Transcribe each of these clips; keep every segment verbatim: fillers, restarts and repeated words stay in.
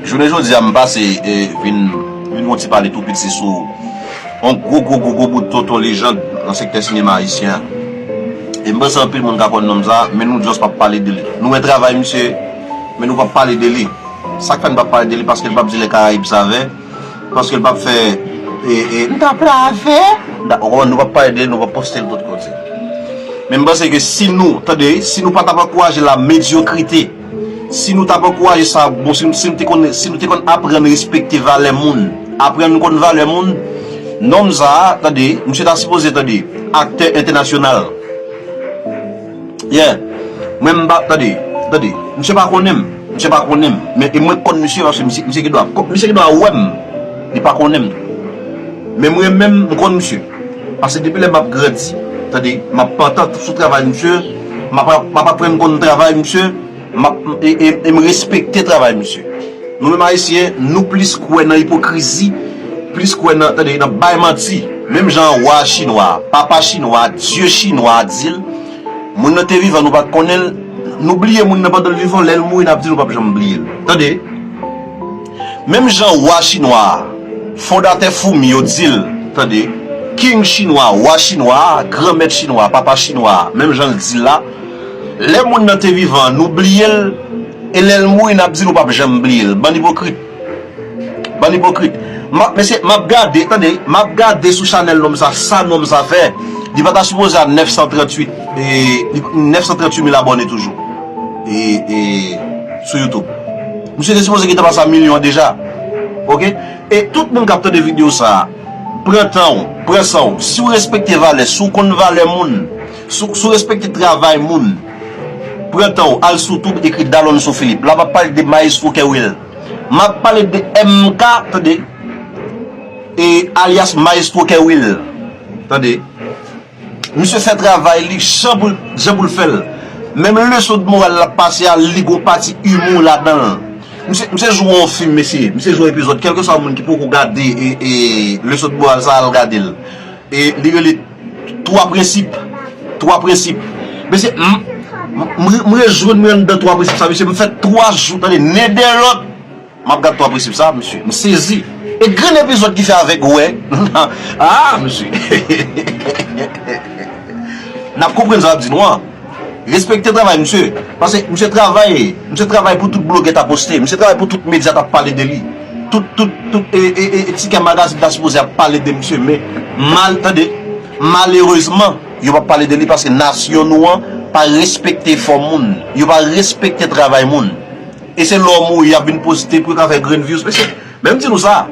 Jounen jodi a, m pase e vin vin fè yon ti pale tou piti sou yon gwo, gwo, gwo, gwo bout tonton lejand nan sektè sinema ayisyen an. E m panse anpil moun ka konn nonm sa, men nou just p ap pale de li. Nou wè travay misye, men nou p ap pale de li. Sa k fè n p ap pale de li, paske l p ap di Les Caraïbes sa vre, paske l p ap fè e, e, M t ap lave. Da- ou konprann, nou p ap pale de li, nou p ap poste l tout kote. Men m panse ke si nou, tande, si nou pa t ap ankouraje la medyokrite, si nou t ap ankouraje sa, bon, si, si nou te konn, si nou te konn aprann respekte valè moun, aprann konn valè moun, nonm sa a, tande, misye ta sipoze, tande, aktè entènasyonal. Yeah. Mwen m pa, tande, tande, misye pa konnen m, misye pa konnen m, men e mwen k konn misye, paske misye, misye gen dwa, misye gen dwa wè m, li pa konnen m. Men mwen menm, m konn misye. Paske depi lè m ap grandi, tande, m ap pantan sou travay misye, m ap, m ap aprann konn travay misye, m ap, e, e, e m respekte travay misye. Nou menm ayisyen, nou plis kwè nan ipokrizi, plis kwè nan, tande, nan bay manti. Menm jan wa chinwa, papa chinwa, dye chinwa di l, moun nan te vivan, nou pa t konnen l, nou bliye moun nan pandan l vivan, lè l mouri, n ap di nou p ap janm bliye l. Tande, menm jan wa chinwa a, fondatè foumi yo di l, tande, king chinwa, wa chinwa a, granmèt chinwa a, papa chinwa a, menm jan l di l la, lè moun nan te vivan, nou bliye l, e lè l mouri, n ap di nou p ap janm bliye l. Bann ipokrit. Bann ipokrit. M ap, mesye, m ap gade, tande, m ap gade sou chanèl nonm sa, sa nonm sa fè. Li pa ta sipoze a nèf san tranntuit, e, li, nèf san tranntuit mil abòne toujou. E, e, sou YouTube. Misye te sipoze gentan pase a milyon an deja. Oke? E tout moun k ap tande videyo sa a, pran tan w, pran san w. Si w respekte valè, si w konn valè moun, si w, si w respekte travay moun, pran tan w, al sou YouTube, ekri Dalonso Philippe. La m ap pale de Maestro Kerwill. M ap pale de M K, tande, e alyas Maestro Kerwill. Tande. Misye fè travay li jan pou l, jan pou l fè l. Menm leson de moral l ap pase a, li gon pati imou ladan l. Misye, misye jwe yon fim, mesye. Misye jwe yon epizòd. Kèlkeswa moun ki poko gade e, e leson de moral sa, al gade l. E li rele Twa Prensip. Twa Prensip. Mesye, m, m, m, m rejwenn mwen anndan Twa Prensip sa, mesye. M fè twa jou, tande, nen dèyè lòt. M ap gad Twa Prensip sa, mesye. M sezi. E grenn epizòd ki fè avèk wè. Ah, mesye. N ap konprann sa m ap di nou an. Respekte travay misye. Paske misye travay, misye travay pou tout blogè ta poste. Misye travay pou tout medya ta pale de li. Tout, tout, tout, e, e, e, e Tikè Magazine ta sipoze ap pale de misye. Men, mal, tande, malerezman, yo p ap pale de li paske nasyon nou an pa respekte efò moun. Yo pa respekte travay moun. E se lè w mouri, y ap vin poste pou yo ka fè grenn views. Mesye, men m di nou sa.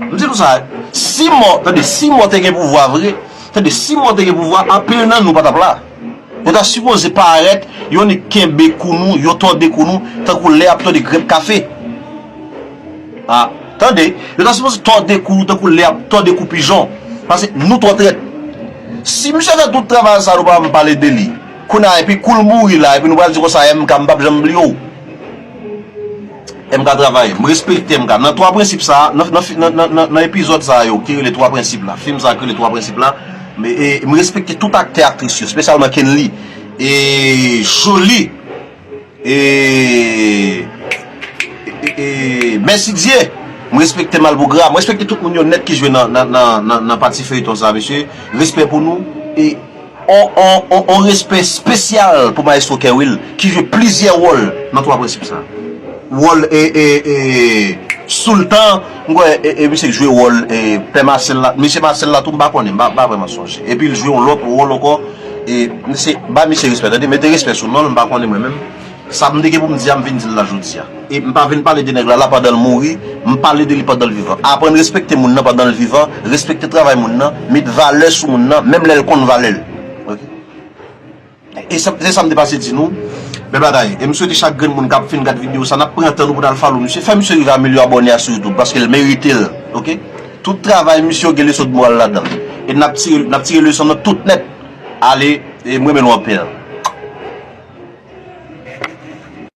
M di nou sa. Si mò, tande, si mò te gen pouvwa vre, tande, si mò te gen pouvwa, anpil nan nou pa t ap la. Yo ta sipoze parèt, yo ni kenbe kou nou, yo tòde kou nou, tankou lè y ap tòde grenn kafe. Ah, tande, yo ta sipoze tòde kou nou, tankou lè y ap tòde kou pijon. Paske nou twò trèt. Si misye fè tout travay sa, nou pa janm pale de li. Kounye a, epi kou l mouri la, epi nou pral di konsa, M K, m p ap janm bliye w. M K travay. M respekte M K. Nan Twa Prensip sa, nan, nan, nan, nan, nan, nan epizòd sa yo ki rele Twa Prensip la, fim sa ki rele Twa Prensip la, m, e, m respekte tout aktè, aktris yo, espesyalman Kenly, e Joly, e, e, e, e Mèsidye. M respekte Malpougra. M respekte tout moun yo nèt ki jwe nan, nan, nan, nan, nan pati feyton sa, mesye. Respè pou nou. E on, on, on, on respè espesyal pou Maestro Kerwill, ki jwe plizyè wòl nan Twa Prensip sa. Wòl, e, e, e, Soultan, m kwè, e, e, misye jwe wòl, e, Pè Masèl la. Mesye Masèl la tou, m pa konnen, m pa, m pa vrèman sonje. Epi l jwe yon lòt wòl ankò, e, misye, ba misye respè, tande, mete respè sou non l, m pa konnen mwen menm. Sa m te gen pou m di a, m vin di l la jodi a. E m pa vin pale de nèg la la pandan l mouri, m pale de li pandan l vivan. Aprann respekte moun nan pandan l vivan, respekte travay moun nan, met valè sou moun nan, menm lè l konn valè l. Oke? E sa, se sa m te pase di nou. Bèl bagay. E m swete chak grenn moun k ap fin gad videyo sa, n ap pran tan nou pou n al follow misye. Fè misye rive a milyon abòne a sou YouTube, paske l merite l. Oke? Tout travay misye yo gen leson de moral ladan l. E n ap tire, n ap tire leson nan tout nèt. Ale, e m renmen nou anpil.